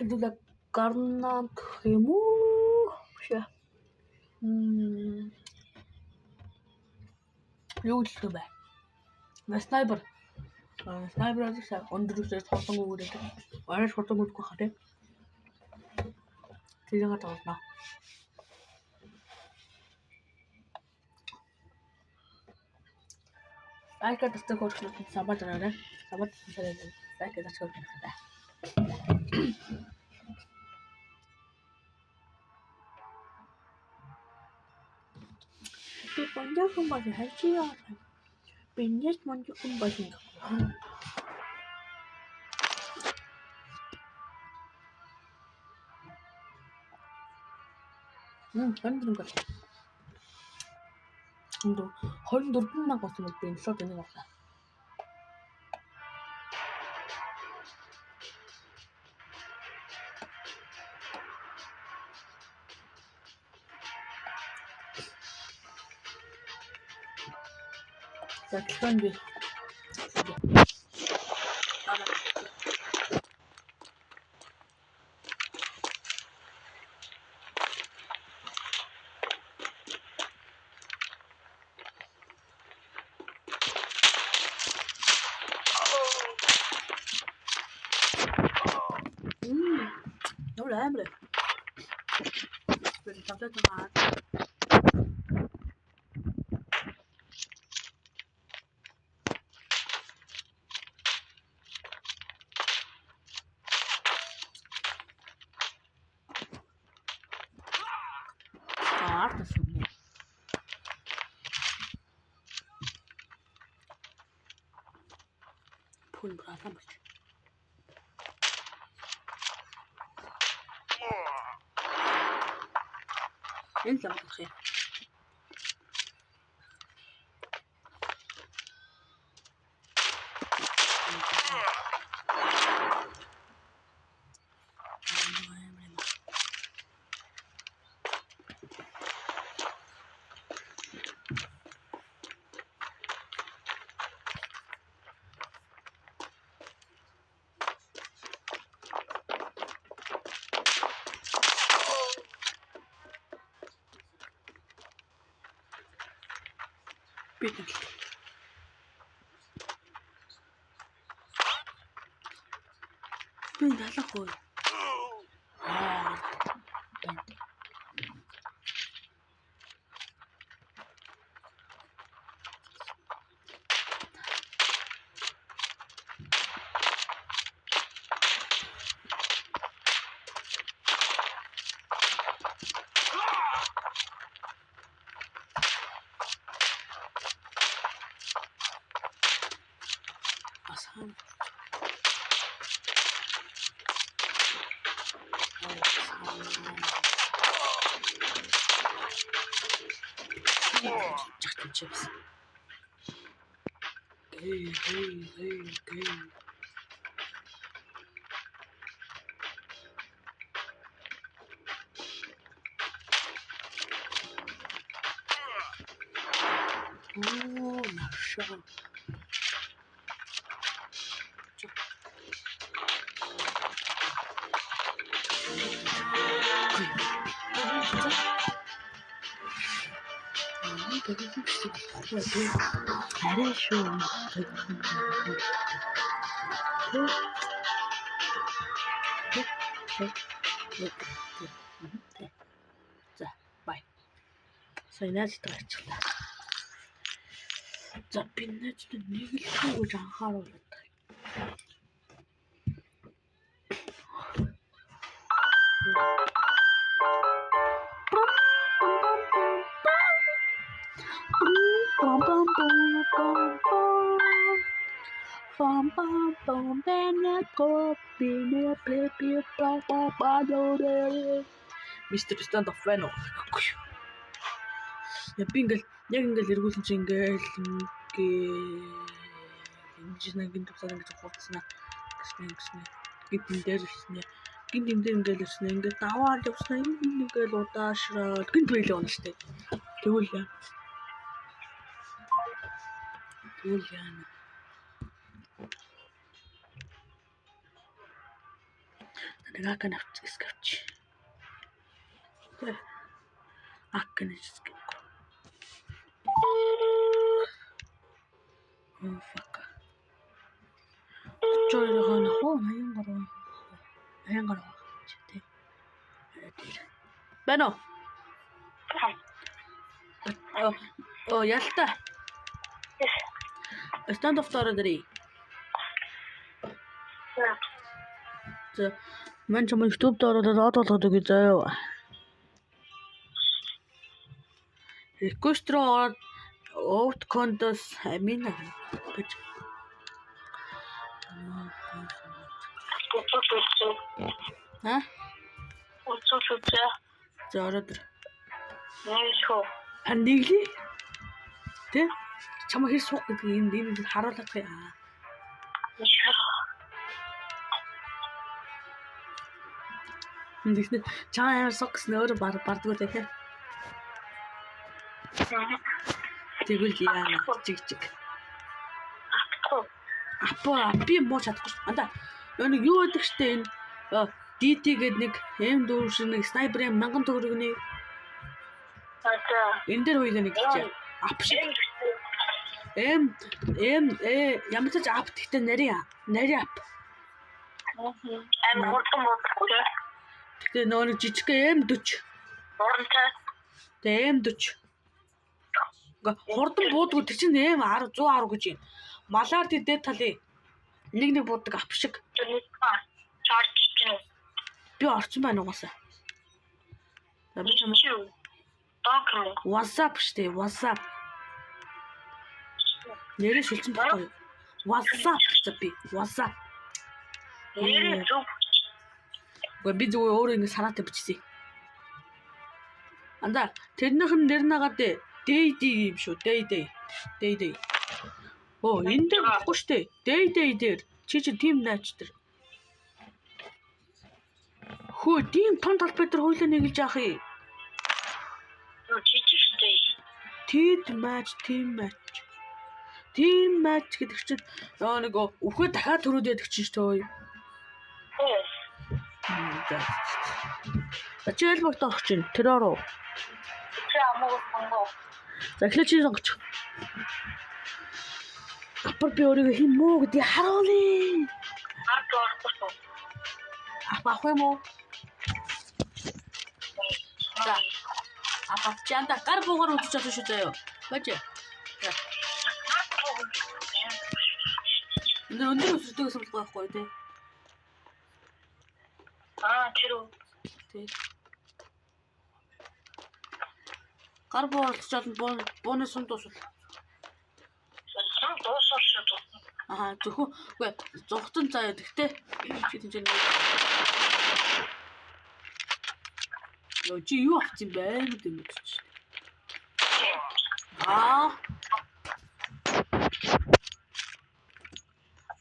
Хэдүүлээ гарна гэх юм уу? Биш. Юу гэх юм бэ? Снайпер. Снайпераас өндөр үсээр хурдан өгөөд. Арай хурдан өгөхгүй хаа тий. Тэрийг тоглоно. Лайк дардаг хөрчлүүд сабад дараарай. Сабад дараарай. Лайк дарж хөрчлөө. Би 먼저 한 것을 할지요. 민넷 먼저 한 것인 24 гол. 24 мянга болсон бол би энэ шууд энийг авлаа. За телефон би. Ямар амар. Би тавтаад байгаа. Арт сүмнэ. Пүн братан болч. Энэ л авах юм. Би би налах уу? Аа. Асхан. Чигс. Гэй гэй гэй гэй. Оо, машаа. Арай шүү. За, бай. Сая найзтай гарчихлаа. За, би найзтай нэг л шүү гэж анхааруулад. Mr. Stand of Venom. Я би ингээл яг ингээл эргүүлэн чи ингээл ингэж нэг тусаад ингэж хурцснаа гэсэн гинт энэ дээр ирсэн. Гинт энэ дээр ингээл ирсэн. Ингээд даваад явснаа. Ингээл удаашраад гинт бэлээ унаа штэ. Тэгвэл яа. Тэгвэл яана. Нэг ак навч скавч. Тэ. Ак нэск. Oh fuck. 32 хоног уу 83 83 гэж тий. Арай дээр. Байна уу? Оо ялта. Stand off доор дэрий. За мань ч юм YouTube дээр ороод од болгоод өгье заяа. Request руу ороод out condos амина гэж. Аа? Үзүүлээ. За ороод ир. Нийлхөө. А нэглээ. Тэ? Чамаа хэр суух гэдгийг энэ энэ харуулах юм. Тэгснэ чамаа амар суух гэсэн өөрөө бардгуу те. Тэгвэл яана чиг чиг. Апо би муу чадахгүй ш. Анда нэг юу байдаг штэ энэ DT гээд нэг M4 шиг нэг снайперын 1000 төгрөгний. Энэ дээр хоёлаа нэг хэлчихэ. Ап шиг. М М э ямар ч ап гэхдээ нарийн нарийн ап. Амар хурдан бодохгүй. Гэхдээ нөгөө нэг жижиг M40. Урантай. Тэгээ M40. Ингээ хурдан буудгүй тэр чинь M10 110 гэж юм. Малаар тий дээд талын нэг нэг буудаг ап шиг. Чарж чинь. Би орсон байна угаасаа. За би чам Донк юм уу? WhatsApp штэ WhatsApp. Нэрээ шилжсэн байхгүй юу? WhatsApp за би WhatsApp. Нэрээ зөв. Үгүй би зүгээр өөрөө ингэ сараатай бичсэн. Анда тэрнийх нь нэр нагаад Day Day юм шүү. Day Day. Day Day. Оо энэ дээр болохгүй штэ. Day Day дээр чи чи team match дээр. Хөө тийм том талбай дээр хоёлаа нэгэлж яах юм? Жижиг штэ. Team match, team match. Team match гэдэг чинь нөө нэг өвхөө дахиад төрөөд яддаг чинь шүү дээ. За чи аль багт орох чинь? Террор уу? Чи амаагүй сонгоо. За эхлээд чи сонгоч. Апар би өөрийгөө хэн муу гэдгийг харуулъя. Ард орохгүй шүү. Ап авах юм уу? За. Ап авч анда гар буугаар үзэж чадсан шүү заяа. Баж. За. Өндөр өндөр өсөрдөг гэсэн үг байхгүй тий. Аа тэр үү. Тий. Гар буу олдож олон бууны сум дуусвал. Сум дуусвал шүү. Аа зөвхөн үгүй зугтан заяа тэгтээ чи тэнцэн. Йоо чи юу авсан бэ гэдэг юм чи. Аа.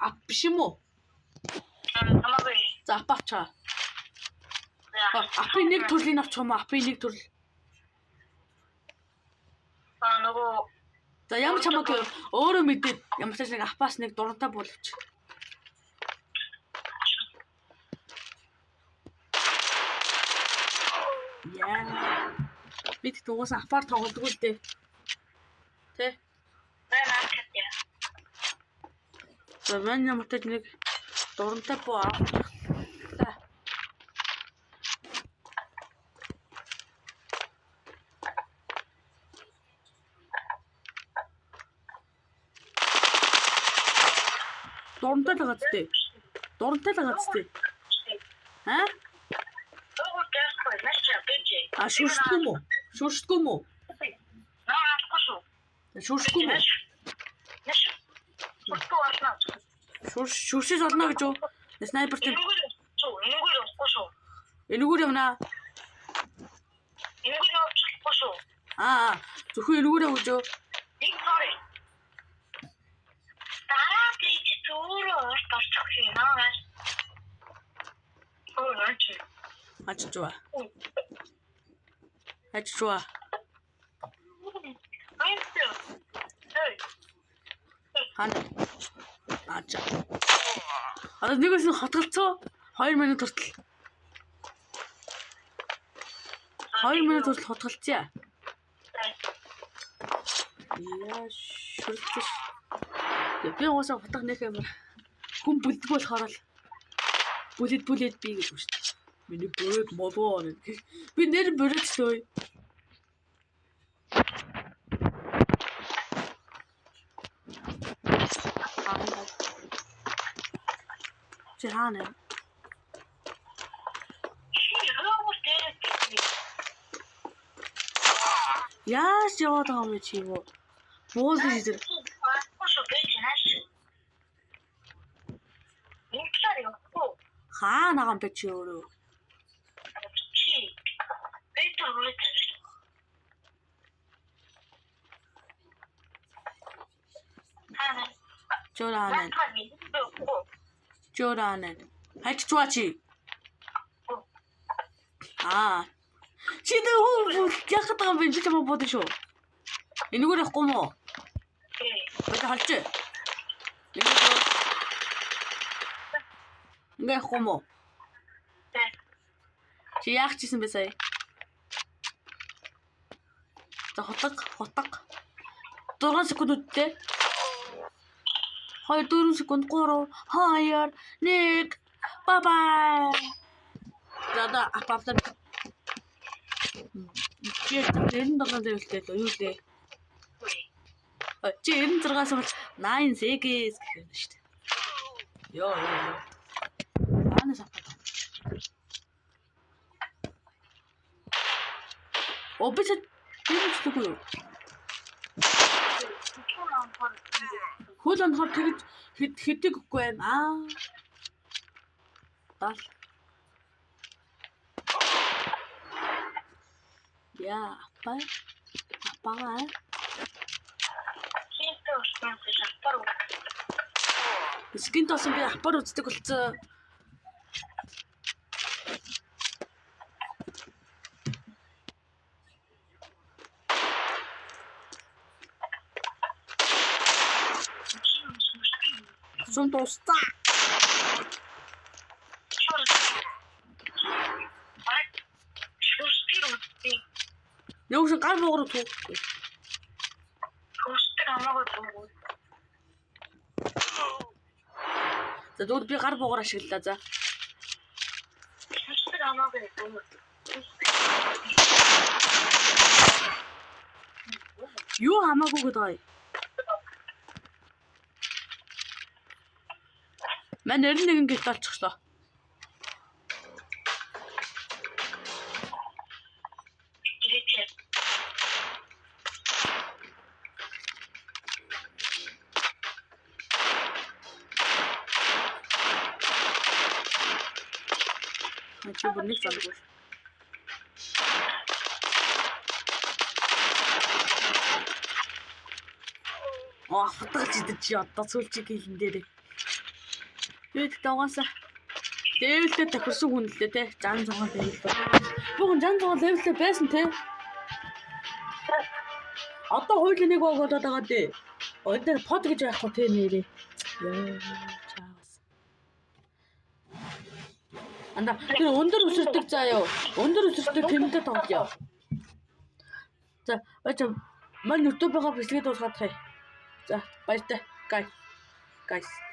Ап биш юм уу? Хамаагүй. За ап авчаа. Апын нэг төрлийн авчих юм уу? Апын нэг төрөл. Аа нөгөө За ямар ч хамаагүй өөрөө мэдээд ямар ч нэг апаас нэг дурантай буулгач. Яа. Би тэгт угаасаа апаар тоглодог л дээ. Тэ? За мань ямар ч нэг дурантай буу авчихлаа. Дурантай л байгаа зү. Дурантай л байгаа зү. Аа? А шүршдэггүй юм уу? Шүршдэггүй юм уу? Наа алахгүй шүү. Шүршдэггүй юм уу? Шүршдэггүй болно. Шүршиж олно гэж юу? Снайпер тийм. Энэгээр явахгүй шүү. Энэгээр явна. Энэгээр явчихгүй шүү. Аа, зөвхөн энэгээр явж юу? Нэг sorry. Дараа тийч өөрөө урт орчих юм аа. Оо наач. Аччва. Аччва. Хан. Ача. Одоо нэгээс нь хотголцоо 2 минут хүртэл. 2 минут хүртэл хутгалцъя. Яа шүрэлцэж. Би угаасаа хутга нэх амар хүн бүлдэг болохоор л бүлэд бүлэд би гэж үү шүү дээ. Миний бүрээд молгоо гэх. Би нэр бүрээд лөө. Чи хаана? Яаж яваад байгаа юм бэ чи юу? Буулж идэр. Хаана байгаа юм бэ чи өөрөө? Чи Петр үрээд. Хаана? Чорана. Чорана. Хайччваа чи. Аа. Чи нэг хөө яах гэдэг юм бэ? Би чамайг буудсан шүү. Энэгээр явахгүй мó? Би халж. Ингээ явахгүй мó? Чи яах чийсэн бэ сая? За хутаг. 6 секунд үдтэй. 2 4 секунд 3 2 1 Bye bye. За одоо апапта чи 97 level тэй л юу лээ? Чи 96-аас бол 9 seconds гэх юм шүү дээ. Йоо ёо. Аанаас авах. О би ч тийм юу? Хөл онохоор тэгж хэдэг үгүй юм аа. Дал. Яа, апа. Апагаа. Скин тосон би апар үздэг болсон. Сум тусцаа. Юу ч гар буугаар түүхгүй. Хүсдэг хамаагүй түүгүй. За тэгвэл би гар буугаар ашиглалаа за. Хүсдэг хамаагүй түүгүй. Юу хамаагүй гэдэг аа. Мань 91 гэлт олчихлоо. Чи бүр нэг залгүй. Аа хутгалж идэж чи одоо сүүлчиг хэлэн дээр. Би тэгтээ угаасаа level тэй тохирсон хүн л дээ те. 66 level бол. Бүх 66 level тэй байсан те. Одоо хуулийн нэг баг болоод байгаа дээ. Энэ под гэж яахгүй те нэрээ. Йоо чаас. Анда тэр өндөр өсөрдөг заа юу. Өндөр өсөрдөг тэмдэг тоглоё. За баяж маань YouTube-гаа бичлэгээ дуусгаадах юм. За баяртай. Guys.